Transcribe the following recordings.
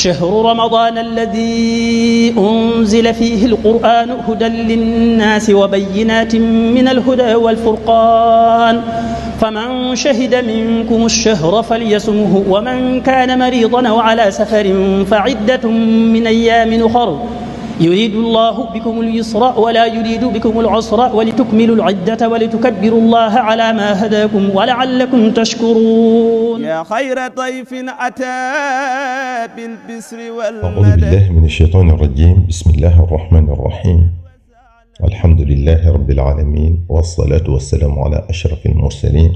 شهر رمضان الذي أنزل فيه القرآن هدى للناس وبينات من الهدى والفرقان فمن شهد منكم الشهر فليصمه ومن كان مريضا أو على سفر فعدة من أيام أخر يريد الله بكم اليسر ولا يريد بكم العسر ولتكملوا العدة ولتكبروا الله على ما هداكم ولعلكم تشكرون. يا خير ضيف أتى بالبسر والمدد. أعوذ بالله من الشيطان الرجيم. بسم الله الرحمن الرحيم. الحمد لله رب العالمين، والصلاة والسلام على أشرف المرسلين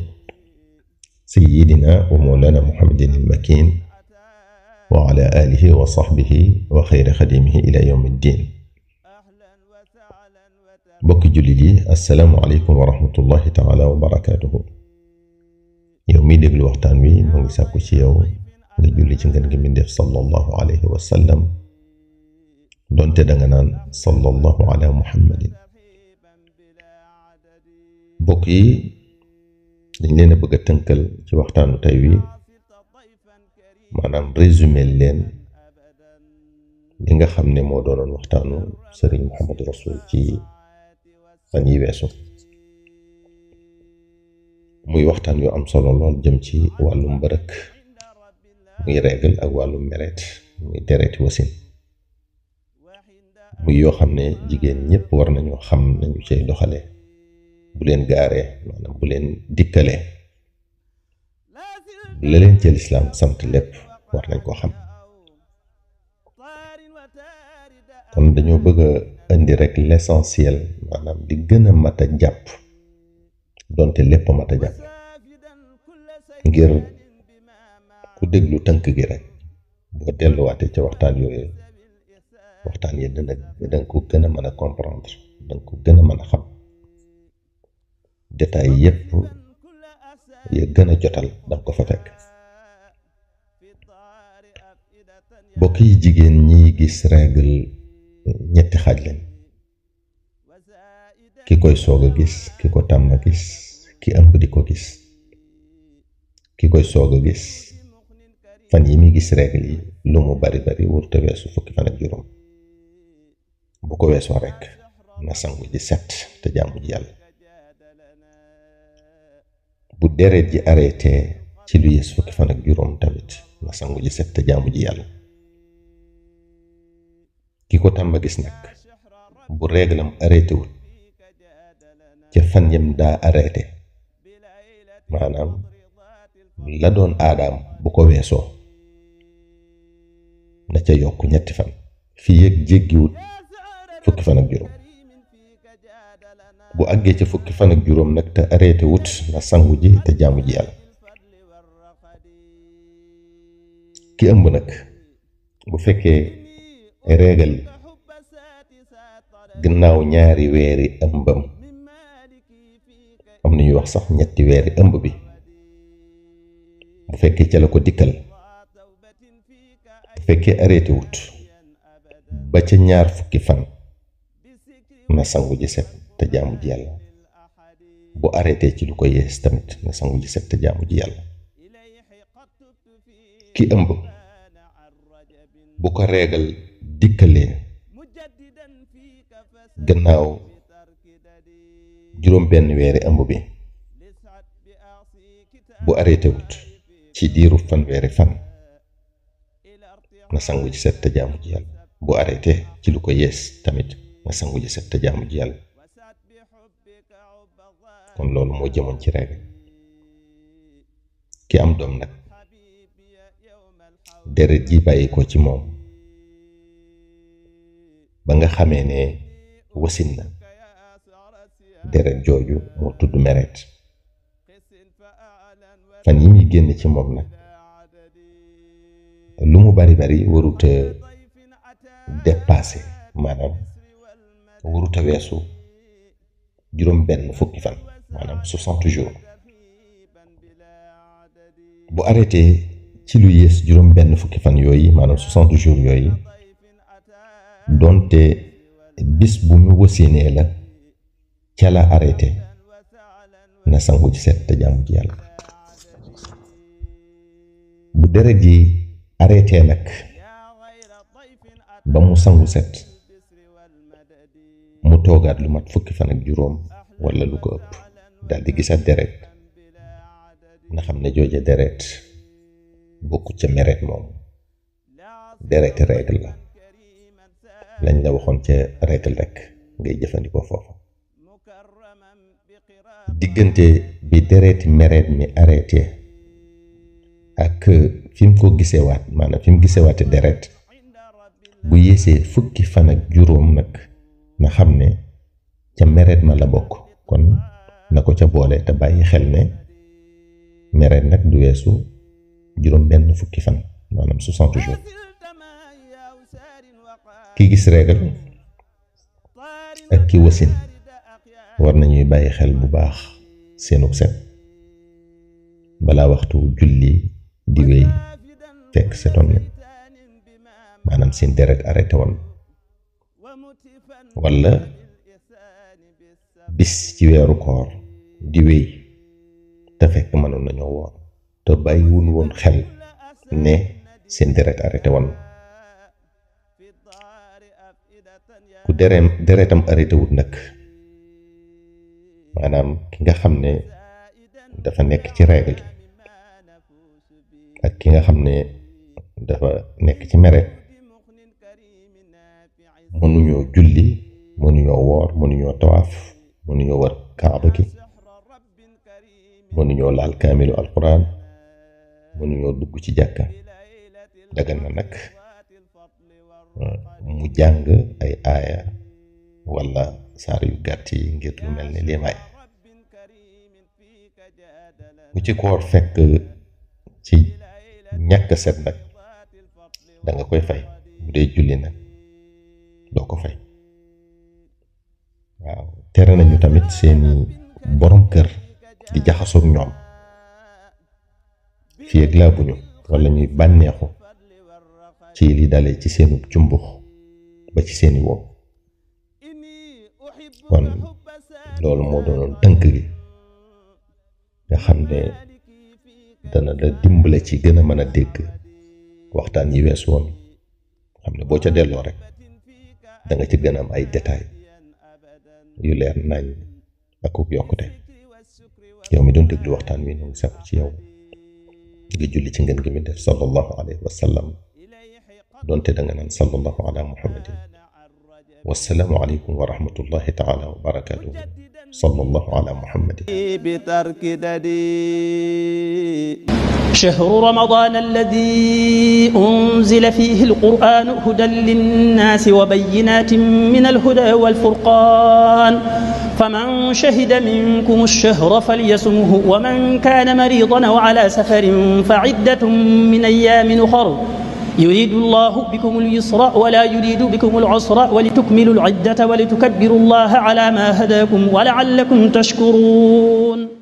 سيدنا ومولانا محمد المكين وعلى آله وصحبه وخير خديمه إلى يوم الدين. بوك جولي السلام عليكم ورحمة الله تعالى وبركاته. يومي دغلو waxtaan wi mo ngi sàkku ci yow nga julli ci ngeen gi min def sallallahu alayhi wa sallam donte da nga naan sallallahu ala muhammadin. bokk yi dañ leen a bëgg a tënkal ci waxtaanu tey wi maanaam résumé leen li nga xam ne moo doonoon waxtaanu Serigne Mouhamadou Rassoul ci fan yi weesu muy waxtaan yu am solo lool jëm ci wàllum mbërëk muy règle ak wàllum meret muy dereti wasin muy yoo xam ne jigéen ñëpp war nañoo xam nañu cay doxale bu leen gaaree maanaam bu leen dikkalee la leen ci lislaam sant lépp war nañ ko xam. kon dañoo bëgg a indi rek l'essentiel maanaam di gën a mat a jàpp donte lépp mat a jàpp ngir ku déglu tënk gi rek boo delluwaatee ca waxtaan yooyu waxtaan yi danga ko gën a mën a comprendre danga ko gën a mën a xam détails yépp ya gën a jotal danga ko fa fekk. bokk yi jigéen ñi gis règle ñetti xaaj lañ, ki koy soog a gis, ki ko tàmm a gis, ki ëmb di ko gis. ki koy soog a gis fan yi muy gis règle yi lu mu bari bari wurte weesu fukki fan ak juróom. bu ko weesoo rekk na sangu ji set te jaamu ji yàlla. bu deret ji arrêté ci lu yées fukki fan ak juróom tamit na sangu ji set te jaamu ji yàlla. ki ko tàmba gis nag bu réglam arrêté wul ca fan yam daa arrêté maanaam la doon aadaam bu ko weesoo na ca yokk ñetti fan fii yëg jéggiwut fukki fan ak juróom. bu àggee ca fukki fan ak juróom nag te arrêté wut na sangu ji te jaamu ji yàlla. ki ëmb nag bu fekkee régal gannaaw ñaari weeri ëmbam am na ñuy wax sax ñetti weeri ëmb bi bu fekkee ca la ko dikkal bu fekkee arrêté wut ba ca ñaar fukki fan na sangu ji set te jaamu ji yàlla. bu arrêté ci lu ko yees tamit na sangu ji set te jaamu ji yàlla. ki ëmb bu ko régal dikkalee gannaaw juróom benn weeri ëmb bi bu arrêté wut ci diiru fanweeri fan na sangu ji set te jaamu ji yàlla. bu arrêté ci lu ko yees tamit na sangu ji set te jaamu ji yàlla. kon loolu moo jëmoon ci règle. ki am doom nag deret ji bàyyi ko ci moom ba nga xamee ne wasin na deret jooju moo tudd meret. fan yi muy génn ci moom nag lu mu bari bari waruta dépassé maanaam waruta weesu juróom benn fukki fan maanaam 60 jours. bu arrêté ci lu yées juróom benn fukki fan yooyu maanaam 60 jours yooyu donte bis bu mu wasinee la ca la arrêté na sangu ci set te jaamu ji yàlla. bu deret ji arrêté nag ba mu sangu set mu toogaat lu mat fukki fan ak juróom wala lu ko ëpp daal di gisaat deret nga xam ne jooje deret bokku ca meret moom dereti règle la lañ la waxoon ca règle rek ngay jëfandikoo foofu. diggante bi dereti meret mi arrêté ak fi mu ko gisewaat maanaam fi mu gisewaate deret bu yéesee fukki fan ak juróom nag na xam ne ca meret ma la bokk, kon na ko ca boole te bàyyi xel ne meret nag du weesu juróom benn fukki fan maanaam 60 jours. ki gis règle ak ki wasin war nañuy bàyyi xel bu baax seenug set balaa waxtu julli di wéy fekk setoon na maanaam seen deret arrêté woon, wala bis ci weeru koor di wéy te fekk mënoon nañoo woor te bàyyiwul woon xel ne seen deret arrêté woon. ku deretam arrêté wut nag maanaam ki nga xam ne dafa nekk ci règle ak ki nga xam ne dafa nekk ci meret mënuñoo julli, mënuñoo woor, mënuñoo tawaaf, mënuñoo war kaaba gi, mënuñoo laal kaamilu alquran, mënuñoo dugg ci jàkka. dagan na nag mu jàng ay aaya wala saar yu gàtt yi ngir lu mel ni limaay. bu ci koor fekk ci ñàkk set nag da nga koy fay, bu dee julli nag doo ko fay. waaw tere nañu tamit seeni borom kër di jaxasoog ñoom fii ak laabuñu wala ñuy bànneexu ci li dalee ci seenu cumbux ba ci seeni woom. kon loolu moo doonoon tënk gi nga xam ne dana la dimbale ci gën a mën a dégg waxtaan yi wees woon, xam ne boo ca delloo rek da nga ci gën a am ay détails yu leer nañ ak yokkute. yow mi doon déglu waxtaan wi ñu ngi sàkku ci yow nga julli ci ngeen gi mi def sallallahu alayhi wa sallam, doonte da nga naan sallallahu ala muhammadin. wassalaamu aleykum wa rahmatullahi taala wa barakatuhu. sallallahu ala muhammadin. شهر رمضان الذي أنزل فيه القرآن هدى للناس وبينات من الهدى والفرقان فمن شهد منكم الشهر فليصمه ومن كان مريضا أو على سفر فعدة من أيام أخر يريد الله بكم اليسر ولا يريد بكم العسر ولتكملوا العدة ولتكبروا الله على ما هداكم ولعلكم تشكرون.